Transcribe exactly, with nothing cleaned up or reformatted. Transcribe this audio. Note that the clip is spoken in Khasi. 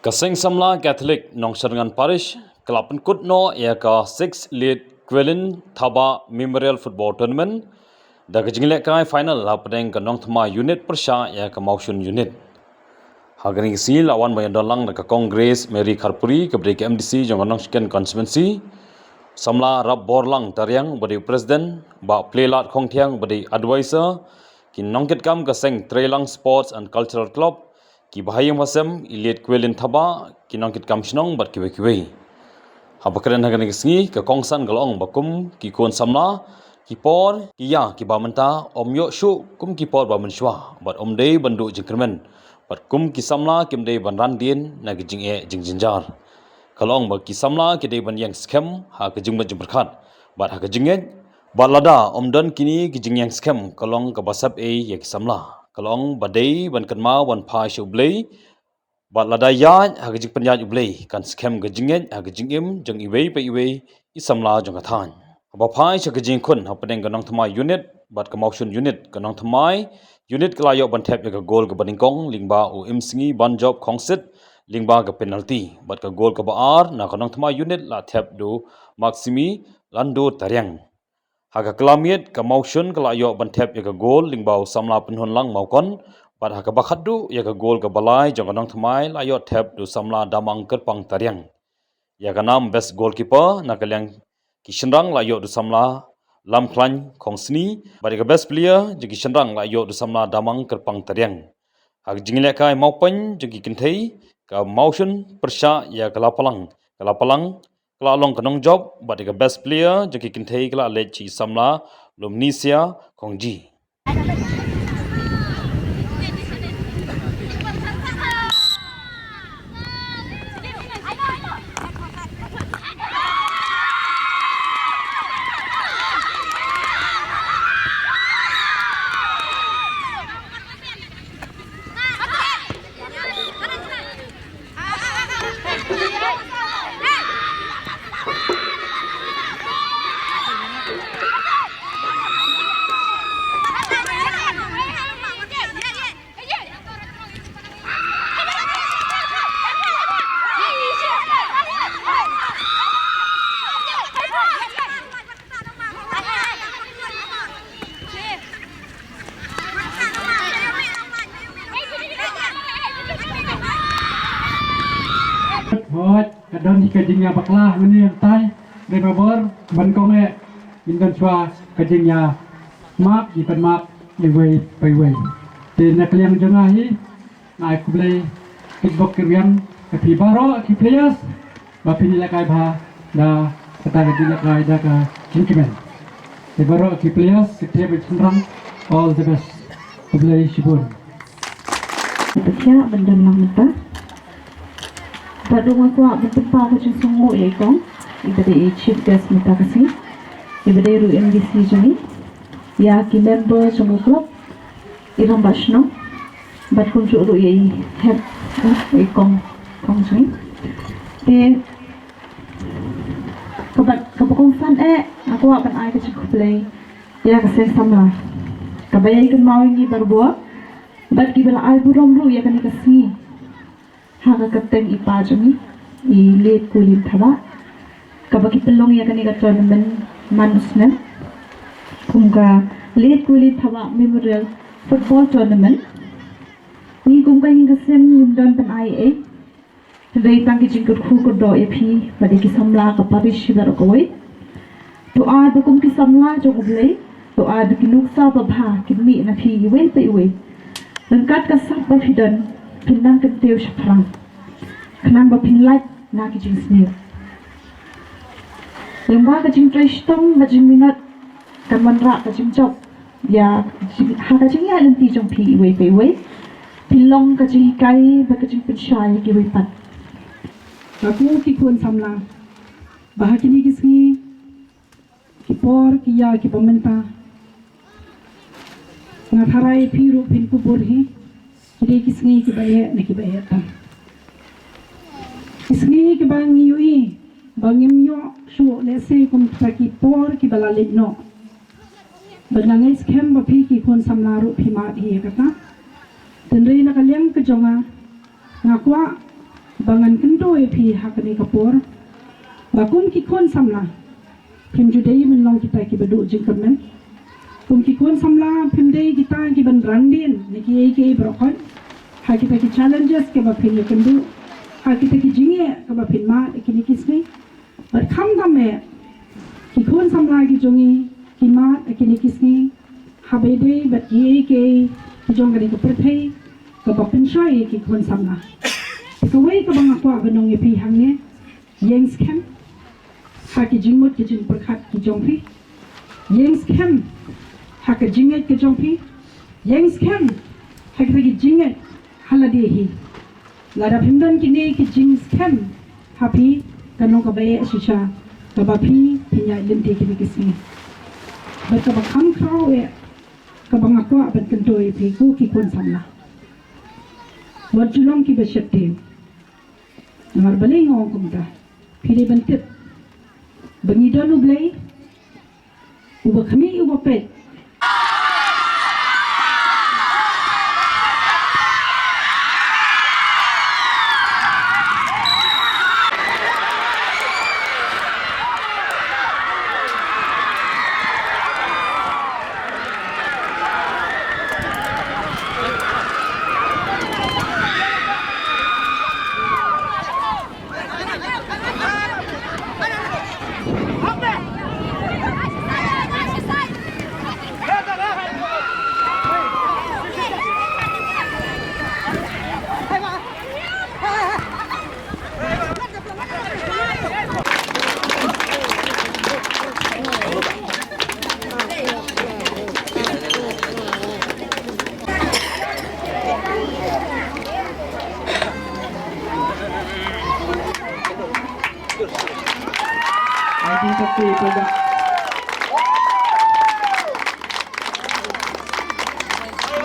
Ka Seng Samla Catholic Nongshyrngan Parish ka la pynkut noh ïa ka six Late Quilin Thabah Memorial Football Tournament da ka jinglehkai final hapdeng ka Nongthymmai Unit pyrshah ïa ka Mawshun Unit. Ha kane ka sngi la wan ban ïadon lang da ka Kong Grace Mary Kharpuri kaba dei ka M D C jong ka Nongshken Constituency, Samla Rapborlang Tariang ba dei President, Bah Pleilat Khongthiang ba dei Advisor, ki nongkitkam ka seng Treilang Sports and Cultural Club, ki bahaïing bahasem i Late Quilin Thabah, ki nongkitkam shnong bad kiwei kiwei. Haba kren ha kane ka sngi, ka kongsan ka la ong ba kum ki khun samla, ki por ki ïa kiba mynta ym ïoh shuh kum ki por ba mynshuwa bad ym dei ban duh jingkyrmen bad kum ki samla kim dei ban ran dien na ki jingeh jingjynjar. Ka la ong ba ki samla ki dei ban ïeng skhem ha ka jingmut jingpyrkhat bad ha ka jingngeit, bad lada ym don kine ki jingïeng skhem ka long kaba sep ei ïa ki samla. Ka la ong ba dei ban kynmaw ban phai sha U Blei bad lada ïaid ha ka jingpynïaid U Blei kan skhem ka jingngeit ha ka jingim jong iwei pa iwei i samla jong ka thaiñ. Haba phai sha ka jingkhun hapdeng ka Nongthymmai Unit bad ka Mawshun Unit, ka Nongthymmai Unit ka la ïoh ban thep ïa ka gol kaba nyngkong lyngba u Imsngi Banjop Khongsit lyngba ka penalty, bad ka gol kaba ar na ka Nongthymmai Unit la thep da u Maximi Landur Tariang. Ha ka kylla miet ka Mawshun ka la ïoh ban thep ïa ka gol lyngba u samla Pynhunlang Mawkon, bad ha kaba khatduh ïa ka gol kaba lai jong ka Nongthymmai la ïoh thep da u samla Damang Kyrpang Tariang. Ïa ka nam best goalkeeper na ka liang ki shynrang la ïoh da u samla Lamkhlaiñ Khongsni, bad ïa ka best player jong ki shynrang la ïoh da u samla Damang Kyrpang Tariang. Ha ka jinglehkai mawpaiñ jong ki kynthei, ka Mawshun pyrshah ïa ka Lapalang, ka Lapalang ka la long ka nongjop, bad ïa ka best player jong ki kynthei ka la leit sha i samla Lumnisia Khongji. Hooid, ka don hi ka jingïabakla mynne hangtai, dei ba bor ban kong eh, ngin don shuwa ka jingïamap, jingpynmap iwei pa iwei. Te na ka liang jong nga hi, nga ai khublei kitbok kitrwiang ïa phi baroh ki players ba phin ïalehkai bha da kata ka jingïalehkai da ka jingkmen. Te baroh ki players, ki kynthei bad shynrang, all the best. Khublei shibun. Te thiah ban don lang mynta. Bad ruh nga kwah ban pynpaw ka jingsngewnguh ïa i kong, iba dei i chief guest mynta ka sngi, iba dei ruh i M D C jong ngi, ïa ki member jong ka club, i rangbah shnong, bad kumjuh ruh ïa i head, i kong, kong jong ngi. Te kaba, kaba kongsan eh, nga kwah ban ai ka jingkhublei ïa ka seng samla kaba ïai kynmaw ïa ngi barabor, bad kiba la ai burom ruh ïa kane ka sngi ha ka kyrteng i pa jong ngi, i Late Quilin Thabah, kaba ki pynlong ïa kane ka tournament man u snem kum ka Late Quilin Thabah Memorial Football Tournament. Ngi kum ka ïing ka sem ngim don ban ai ei, hynrei tang ki jingkyrkhu kyrdoh ïa phi bad ïa ki samla ka parish baroh kawei. To ai ba kum ki samla jong U Blei, to ai ba ki nuksa babha kin mih na phi iwei pa iwei. Ryngkat ka sap ba phi don, phin nang kyntiew shaphrang, khnang ba phin lait na ki jingsniew. Lyngba ka jingtrei shitom bad jingminot kan wanrah ka jingjop ïa jing, ha ka jingïaid lynti jong phi iwei pa iwei. Phin long ka jinghikai bad ka jingpynshai ïa kiwei pat. Ba ko ki khun samla, ba ha kine ki sngi, ki por ki ïa kiba mynta, nga tharai phi ruh phin kubur hi, ki dei ki sngi kiba eh na kiba eh tam. Ki sngi kiba ngi ïohi ba ngim ïoh shuh lehse kum kita ki por kiba la leit noh. Bad nga ngeit skhem ba phi ki khun samla ruh phi mad hi ïa kata. Hynrei na ka liang ka jong nga, nga kwah Ba ngan kyntu ïa phi ha kane ka por ba kum ki khun samla phim ju dei ban long kita kiba duh jingkyrmen. Kum ki khun samla phim dei kita kiban rangdien na kiei kiei baroh khoit ha kita ki challenges kiba phin ïakynduh, ha kita ki jingeh kiba phin mad ha kine ki sngi. Bad khamtam eh ki khun samla ki jong ngi ki mad ha kine ki sngi ha ba ïadei bad kiei kiei ki jong kane ka pyrthei kaba pynshoi ïa ki khun samla. Kawei kaba nga kwah ban ong ïa phi hangne, ïeng skhem ha ki jingmut ki jingpyrkhat ki jong phi. Ïeng skhem ha ka jingngeit ka jong phi. Ïeng skhem ha kita ki jingngeit ha lade hi. Lada phim don kine ki jingskhem ha phi, kan long kaba eh shisha kaba phi phin ïaid lynti kine ki sngi. Bad kaba kham khraw eh kaba nga kwah ban kyntu ïa phi ko ki khun samla, wat ju long kiba sheptieng. Namar balei nga ong kumta? Phi dei ban tip ba ngi don U Blei uba khmih uba peit. Ai, di satu itu dah.